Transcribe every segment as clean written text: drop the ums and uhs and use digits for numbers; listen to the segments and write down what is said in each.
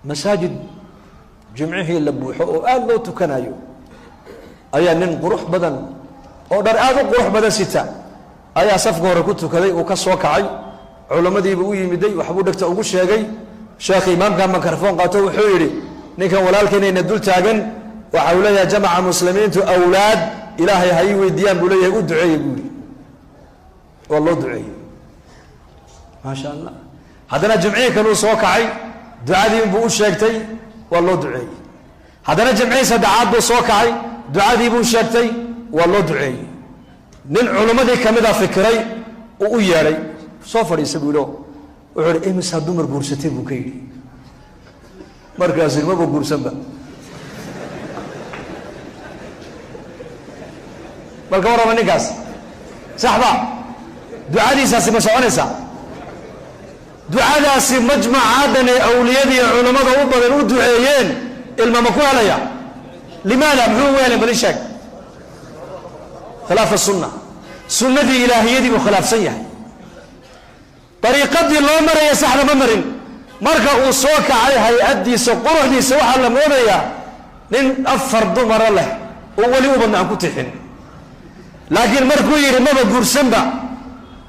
Masaajid jimcihii la buuxo oo aada loo tukanayo ayaa nin qurux badan oo dhar aada u qurux badan sita ayaa safka hore ku tukaday. Uu ka soo kacay, culammadiibuu u yimiday, waxbuu dhegta ugu sheegay. Sheekh imaamka mikrofon qaato, wuxuu yidhi: "Ninkan walaalkeenayna dul taagan waxa uu leeyahay jamaca muslimiintu awlaad Ilaahay ha ii weydiiyaan buu leeyahay, u duceeyey," buu yihi. Waa loo duceeyey, maasha Allah. Haddana jimcihii kaluu soo kacay, ducadii buu u sheegtay, waa loo duceeyey. Haddana jimcihii saddexaad buu soo kacay, ducadii buu sheegtay, waa loo duceeyey. Nin culimmadii kamida fikiray, uu u yeedhay, "Soo fadhiisa," buu yidhi. Wuxuu ihi: "Imisaa dumar guursatay?" buu ka yidhi. Markaasu yidhi: "Maba guursanba." Bal ka warrama ninkaas, sax ba ducadiisaasi ma soconaysaa? Ducadaasi majmacaadan ee awliyada iyo culammada u badan u duceeyeen ilma ma ku helaya? Limaada muxuu ugu helay? Bal ii sheeg. Khilaafa sunna, sunnadii ilaahiyadii buu khilaafsan yahay, dariiqadii loo maraya saxda ma marin. Marka uu soo kacay, hay-addiisa, quruxdiisa, waxaa la moodayaa nin afar dumara leh oo weli ubadna aan ku tixin. Laakiin markuu yidhi maba guursanba,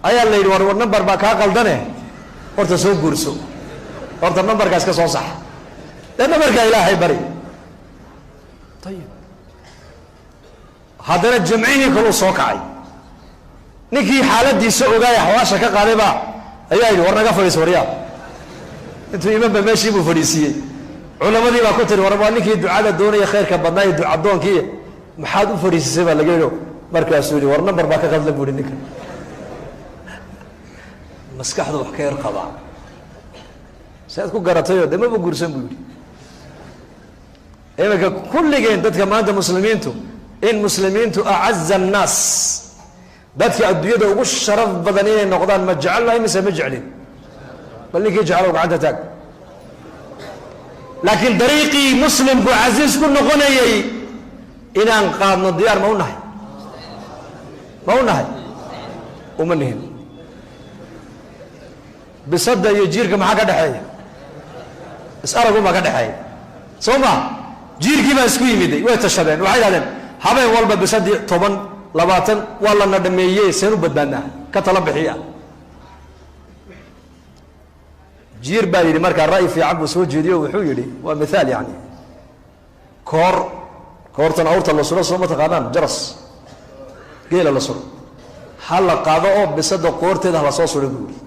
ayaa la yidhi: "War, war, number baa kaa qaldane, horta soo guurso, horta numberkaas ka soo sax, dee numberkaa Ilaahay bari." Ayib, haddana jamcihii kaluu soo kacay, ninkii xaaladiisa ogaaya xawaasha ka qaaday baa ayaa yidhi: "War, naga fadhiis, waryaa." Intuu imanba meeshii buu fadhiisiiyey. Culamadii baa ku tiri: "War, waa ninkii ducada doonaya khayrka badnaa iyo ducadoonkii, maxaad u fadhiisisay?" baa laga yidhi. Markaasuu yihi: "War, number baa ka qadla," bu ihi. "Ninka maskaxdu wax ka yar qabaa, si aad ku garatayoo de maba guursan," buu yihi. Iminka kulligeen dadka maanta muslimiintu, in muslimiintu acaza annaas, dadka adduunyada ugu sharaf badan inay noqdaan, ma jecelnahay mise ma jeclin? Bal ninkii jeclow gacanta taag. Laakiin dariiqii muslimku casiis ku noqonayay inaan qaadno diyaar ma u nahay? Ma u nahay? Uma nihin. Bisada iyo jiirka maxaa ka dhexeeya? Is-aragun baa ka dhexeeya, soo ma? Jiirkii baa isku yimiday, way tashadeen, waxay dhahdeen: "Habeen walba bisadii 10, 20 waa lana dhameeye, seen u badbaadnaa? Ka tala bixiya." Jiir baa yidhi markaa, ra'yi fiican buu soo jeediyo, wuxuu yidhi, waa mithaal yani, koor, koortan awrta la suro, soo ma taqaanaan? Jaras geela la suro ha la qaado oo bisada qoorteeda hala soo suro, buu yihi,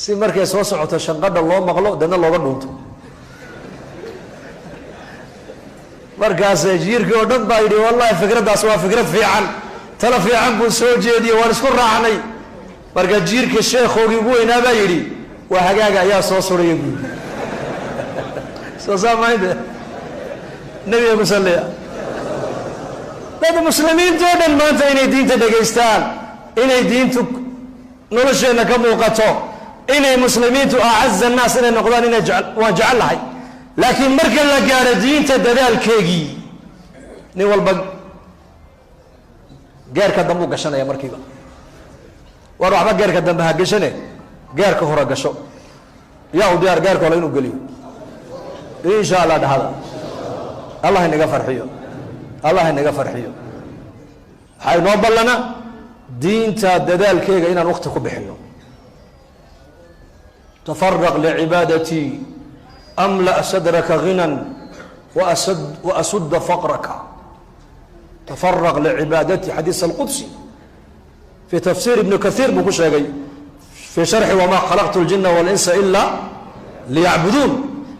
si markay soo socoto shanqadha loo maqlo, deedna looga dhuunto. Markaas jiirkii oo dhan baa yidhi: "Wallahi fikraddaas waa fikrad fiican, tala fiican buu soo jeediyey, waan isku raacnay." Marka jiirka sheekhoogii ugu weynaa baa yidhi: "Waa hagaaga, ayaa soo suraya," buu yidhi. Soo saa maynte nebiga ku salliya. Dad muslimiinta o dhan maanta inay diinta dhegaystaan, inay diintu nolosheenna ka muuqato, inay muslimiintu acaza annaas inay noqdaan, inay waan jecel lahay. Laakiin marka la gaadho diinta dadaalkeegii, nin walba geerka dambuu gashanaya markiiba. War, waxba geerka dambe ha gashane, geerka hore gasho. Yaa u diyaar geerka hore inuu geliyo? Insha Allah dhahada. Allah inaga farxiyo, Allah inaga farxiyo. Waxaa inoo ballana diinta dadaalkeega inaan wakti ku bixino. Tafaraq licibaadatii amla sadraka ginan waasudda faqraka. Tafaraq licibaadati, xadiis alqudsi fii tafsiir ibni kaiir buu ku sheegay, fii sharxi "wamaa khalaqtu ljina walinsa ila liyacbuduun".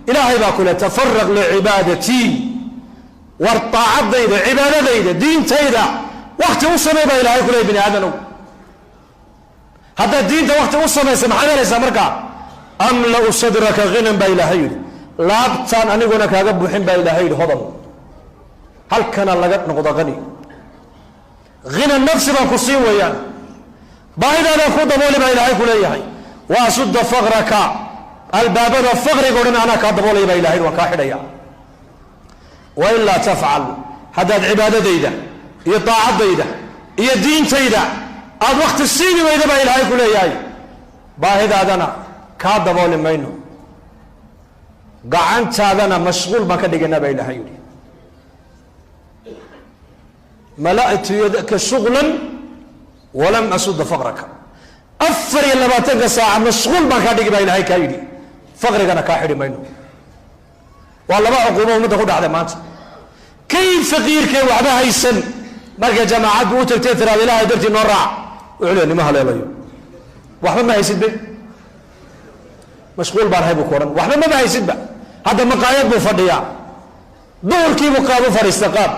Ilaahay baa ku le: "Tafaraq licibaadatii." War, taacadayda, cibaadadayda, diintayda wakti u samey baa Ilahay ku ley. Bini aadanow, haddaad diinta wakti u samaysa, maxaad helaysaa markaa? "Amlau sadraka ginan," baa Ilaahay yidhi. "Laabtaan aniguna kaaga buuxin," baa Ilaahay yidhi. Hodan halkana laga noqdo hani, hina nafsi baan ku siin weeyaan, baahidaadaan ku dabooli baa Ilaahay ku leeyahay. "Wa asudda faqraka," albaabada faqriga o dhan anaa kaa daboolaya baa Ilahay, waan kaa xidhaya. Wailaa tafcal, haddaad cibaadadayda iyo daacadayda iyo diintayda aada wakti siini weyda, baa Ilaahay ku leeyahay, baahidaadana kaa dabooli mayno. Gacantaadana mashquul baan ka dhigaynaa baa Ilaahay yidhi. Mala'tu yadaka shuغla walam asuda faqraka. 24-ka saaca mashquul baan kaa dhigi baa Ilahay kaa yidhi, faqrigana kaa xidhi mayno. Waa laba cuquubo ummadda ku dhacday maanta. Kay faqiirkee waxba haysan markay jamaacaddu u tagtee tiraada Ilahay dartii noo raac, wuxuu leey nima haleelayo, waxba ma haysid be, mashquul baan ahay buu ku odhan. Waxba maba haysidba. Hadda maqaayad buu fadhiyaa, duhurkiibuu qaab u fadhiista, qaab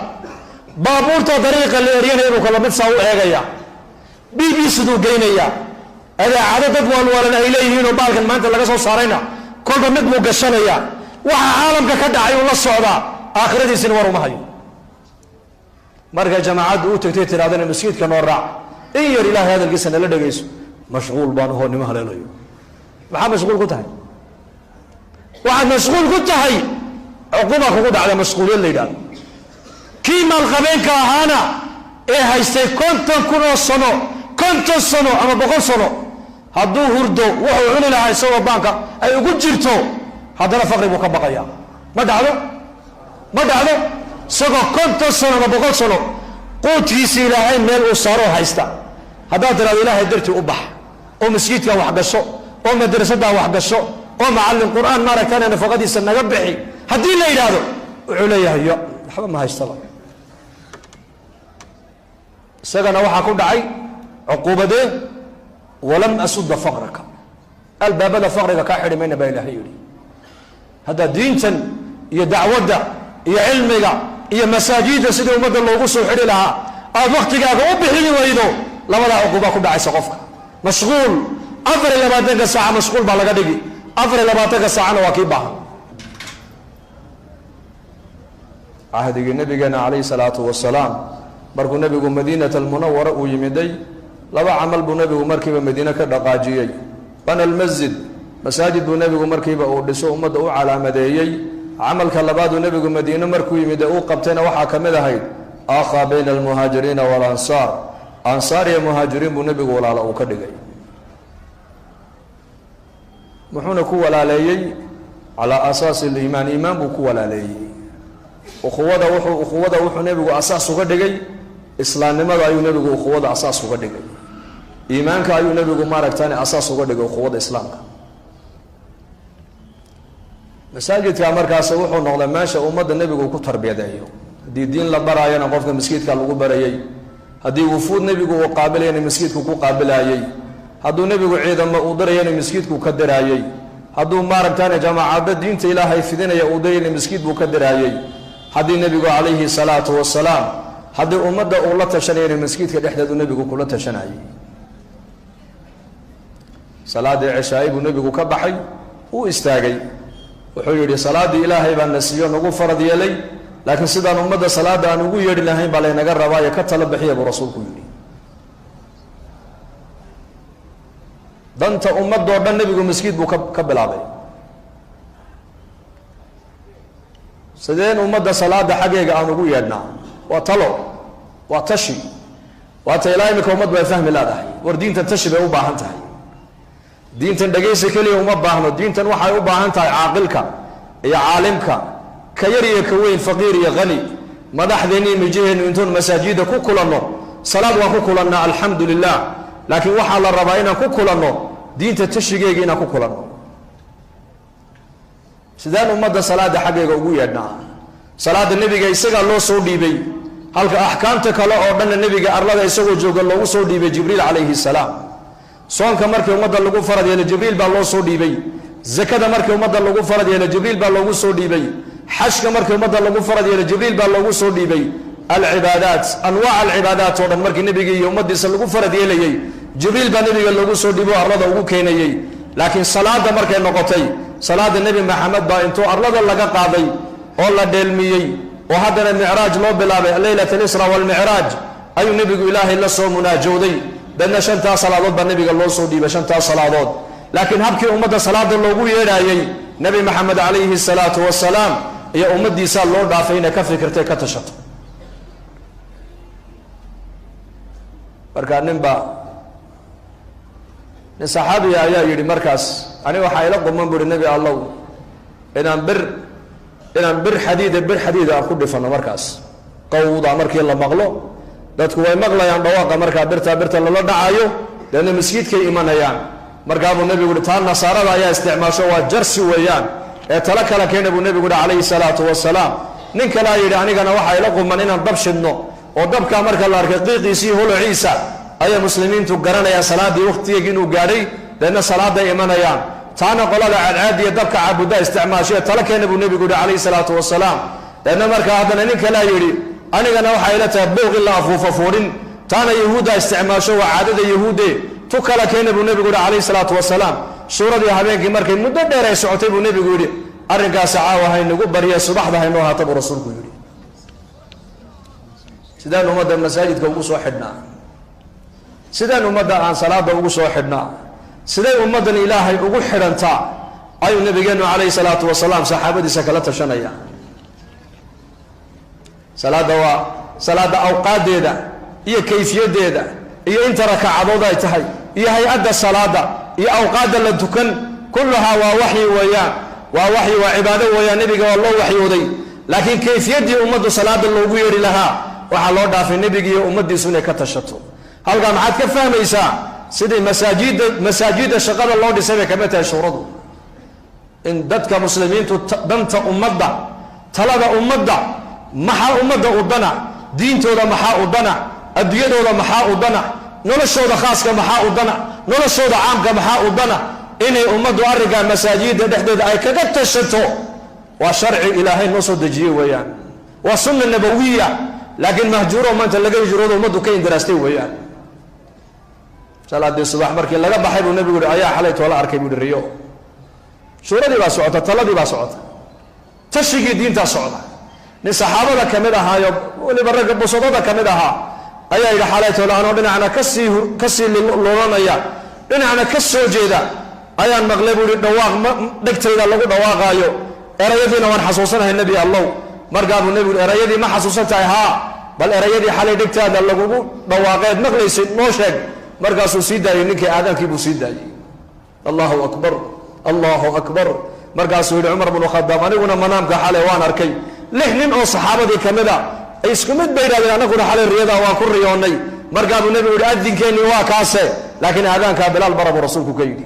baabuurta dariiqa la eryanaya buu kala mid saa u eegaya, b b siduu geynayaa, adeecado dad waalwaalan ay leeyihiinoo baalkan maanta laga soo saarayna kolba mid buu gashanayaa. Waxa caalamka ka dhacay uu la socdaa, aakhiradiisina war uma hayo. Markay jamaacaddu u tagtay tirahdana masjidka noo raac, in yar Ilaahay hadalkiisa nala dhegayso, mashquul baan ahoo nima haleelayo. Maxaa mashquul ku tahay? Waxaad mashquul ku tahay cuquba kugu dhacda, mashquuliyad la yidhahdo. Kii maalqabeenka ahaana ee haystay 50,000 oo sano, 50 sano ama 100 sano, hadduu hurdo wuxuu cuni lahaa isagoo baanka ay ugu jirto, haddana faqri buu ka baqayaa. Ma dhacdo? Ma dhacdo? Isagoo 50 sano ama 100 sano quudkiisi Ilaahay meel uu saaroo haysta, haddaad tirahdo Ilaahay dartii u bax oo masjidkan wax gasho oo madrasadan wax gasho oo macallin qur-aan maaragtana nafaqadiisa naga bixi haddii la yidhaahdo, wuxuu leeyahay yo waxba ma haystaba. Isagana waxaa ku dhacay cuquubadee? Walam asuda faqraka, albaabada faqriga kaa xidhi mayna baa Ilaahay yidhi. Haddaa diintan iyo dacwadda iyo cilmiga iyo masaajidda sidii ummadda loogu soo xidhi lahaa aada waktigaaga u bixini weydo, labadaa cuquuba ku dhacaysa qofka. Mashquul 24-ka saaca mashquul baa laga dhigi, 24-ka saacana waa kii baahan. Cahdigii nabigeena calayhi salaatu wasalaam, markuu nebigu Madiinat Almunawara uu yimiday, laba camal buu nebigu markiiba Madiine ka dhaqaajiyey. Bana almasjid, masaajid buu nebigu markiiba uu dhiso, ummadda u calaamadeeyey. Camalka labaaduu nebigu Madiine markuu yimid ee uu qabtayna waxaa ka mid ahayd akhaa bayna almuhaajiriina waalansaar, ansaar iyo muhaajiriin buu nebigu walaalo uu ka dhigay. Muxuuna ku walaaleeyey? Calaa asaasi aliimaan, iimaan buu ku walaaleeyey. Ukhuwada wuxuu nebigu asaas uga dhigay islaamnimada ayuu nebigu ukhuwada asaas uga dhigay, iimaanka ayuu nebigu maaragtani asaas uga dhigay ukhuwada islaamka. Masaajidka markaas wuxuu noqday meesha ummadda nebigu ku tarbiyadeeyo. Haddii diin la baraayana qofka maskiidka lagu barayey, haddii wufuud nebigu uu qaabilayana maskiidku ku qaabilaayey, hadduu nebigu ciidamo uu dirayana maskiidku ka diraayey, hadduu maaragtani jamaacadda diinta Ilaahay fidinaya uu dirayana maskiid buu ka diraayey, haddii nebigu calayhi salaatu wasalaam haddii ummadda uu la tashanayana maskiidka dhexdeedu nebigu kula tashanayay. Salaaddii ceshaayi buu nebigu ka baxay, uu istaagay, wuxuu yidhi: salaaddii Ilaahay baa na siiyo, nagu farad yeelay, laakiin sidaan ummadda salaadda aan ugu yeedhi lahayn baa laynaga rabaayo, ka talo bixiya buu rasuulku yidhi. Danta ummadoo dhan nebigu maskiid buu ka bilaabay. Sideen ummadda salaada xaggeega aan ugu yeedhnaa? Waa talo, waa tashi. Waata ilaa imika ummad bay fahmi leedahay. War diintan tashi bay u baahan tahay, diintan dhegaysi keliya uma baahno. Diintan waxay u baahan tahay caaqilka iyo caalimka, ka yar iyo ka weyn, faqiir iyo hani, madaxdeenni iyo mijaheennu intoon masaajidda ku kulanno. Salaad waan ku kulannaa, alxamdu lilah, laakiin waxaa la rabaa inaan ku kulanno diinta tashigeega, inaan ku kulanno sideen ummadda salaada xaggeega ugu yeedhnaa. Salaada nebiga isagaa loo soo dhiibay, halka axkaamta kale oo dhanna nebiga arlada isagoo jooga loogu soo dhiibay Jibriil calayhi salaam. Soonka markii ummadda lagu farad yeelay Jibriil baa loo soo dhiibay, zakada markii ummadda lagu farad yeelay Jibriil baa loogu soo dhiibay, xajka markii ummadda lagu farad yeelay Jibriil baa loogu soo dhiibay. Alcibaadaat, anwaac alcibaadaat oo dhan markii nebiga iyo ummaddiisa lagu farad yeelayey Jibriil baa nebiga loogu soo dhiibo, arlada ugu keenayey. Laakiin salaada markay noqotay, salaada Nebi Maxamed baa intuu arlada laga qaaday oo la dheelmiyey oo haddana micraaj loo bilaabay, leylat alisra walmicraaj, ayuu nebigu Ilaahay la soo munaajooday. Dadna shantaa salaadood baa nebiga loo soo dhiibay, shantaa salaadood. Laakiin habkii ummadda salaada loogu yeedhaayey Nebi Maxamed calayhi salaatu wasalaam iyo ummaddiisaa loo dhaafay inay ka fikirtay, ka tashato. Marka ninba nin saxaabiya ayaa yidhi markaas, ani waxaa ila quman buuhi, Nebi Allow, Inaan bir, inaan bir xadiida, bir xadiida aan ku dhifano. Markaas qawda markii la maqlo, dadku way maqlayaan dhawaaqa markaa birta birta lala dhacayo, deedna masjidkay imanayaan. Markaabuu nebigu uhi, taa nasaarada ayaa isticmaasho, waa jarsi weeyaan, ee talo kala keena, buu nebigu uhi calayhi salaatu wasalaam. Nin kalea yidhi, anigana waxaa ila quman inaan dab shidno, oo dabkaa marka la arkay qiiqiisii holociisa ayay muslimiintu garanayaan salaaddii wakhtigeegi inuu gaadhay, deedna salaaday imanayaan. Taana qolada cadcaadiya dabka caabuddaa isticmaashay, talo keena, buu nebigu yihi calayhi salaatu wasalaam. Deedna markaa haddana nin kalea yidhi, anigana waxaa ila tahay buuq in la afuufo, fuudhin, taana yahuudda isticmaasho, waa caadada yahuude, tu kala keena, buu nebigu yihi calayhi salaatu wasalaam. Suuradii habeenkii markay muddo dheer ay socotay buu nebigu yidhi, arrinkaasi caawa haynagu barya, subaxda haynoo haata, buu rasuulku yidhi. Sidaan ummadda masaajidka ugu soo xidhnaa, sidaan ummadda aan salaada ugu soo xidhnaa, siday ummaddan ilaahay ugu xidhantaa, ayuu nabigeenu calayhi salaatu wasalaam saxaabadiisa kala tashanaya. Salaadda waa salaadda awqaaddeeda iyo kayfiyaddeeda iyo inta rakacadood ay tahay iyo hay-adda salaada iyo awqaadda la tukan, kulluhaa waa waxyi weeyaan, waa waxyi, waa cibaado weeyaan. Nebiga waa loo waxyooday, laakiin kayfiyaddii ummaddu salaada loogu yeedhi lahaa waxaa loo dhaafay nebiga iyo ummaddiisu inay ka tashato. Halkaa maxaad ka fahmaysaa? Sidii masaajidda shaqada loo dhisay bay kamid tahay shuuradu, in dadka muslimiintu danta ummadda, talada ummadda, maxaa ummadda u dana, diintooda maxaa u dana, adduunyadooda maxaa u dana, noloshooda khaaska maxaa u dana, noloshooda caamka maxaa u dana, inay ummaddu arrinkaa masaajidda dhexdeeda ay kaga tashato. Waa sharci ilaahay noo soo dejiyey weeyaan, waa sunna nabawiya, laakiin mahjuuro maanta laga hijroodo, ummaddu ka indiraastay weeyaan. Salaadii subax markii laga baxay buu nebigu yihi, ayaa xalay toola arkay, buu yihi, riyo. Shuuradii baa socota, taladii baa socota, tashigii diintaa socda. Nin saxaabada ka mid ahaayo weliba ragga busadada ka mid ahaa ayaa yidhi, xalay toola anoo dhinacna kasii lulanaya, dhinacna ka soo jeeda, ayaan maqlay, buu yihi, dhawaaq dhegtayda lagu dhawaaqaayo, erayadiina waan xasuusanahay, nebi allow. Markaa buu nebigu, erayadii ma xasuusan tahay? Haa. Bal erayadii xalay dhegtaada lagugu dhawaaqeed maqlaysay noo sheeg. Markaasuu sii daayey ninkii, aadaankii buu sii daayey, allahu akbar, allahu akbar. Markaasuu yidhi Cumar bnu Khadaab, aniguna manaamka xalay waan arkay. 6 nin oo saxaabadii ka mid a isku mid bay yidhahdeen, annaguna xalay riyada waan ku riyoonnay. Markaa buu nebigu yihi, adinkeenni waa kaase, laakiin aadaankaa Bilaal bara, buu rasuulku ka yidhi.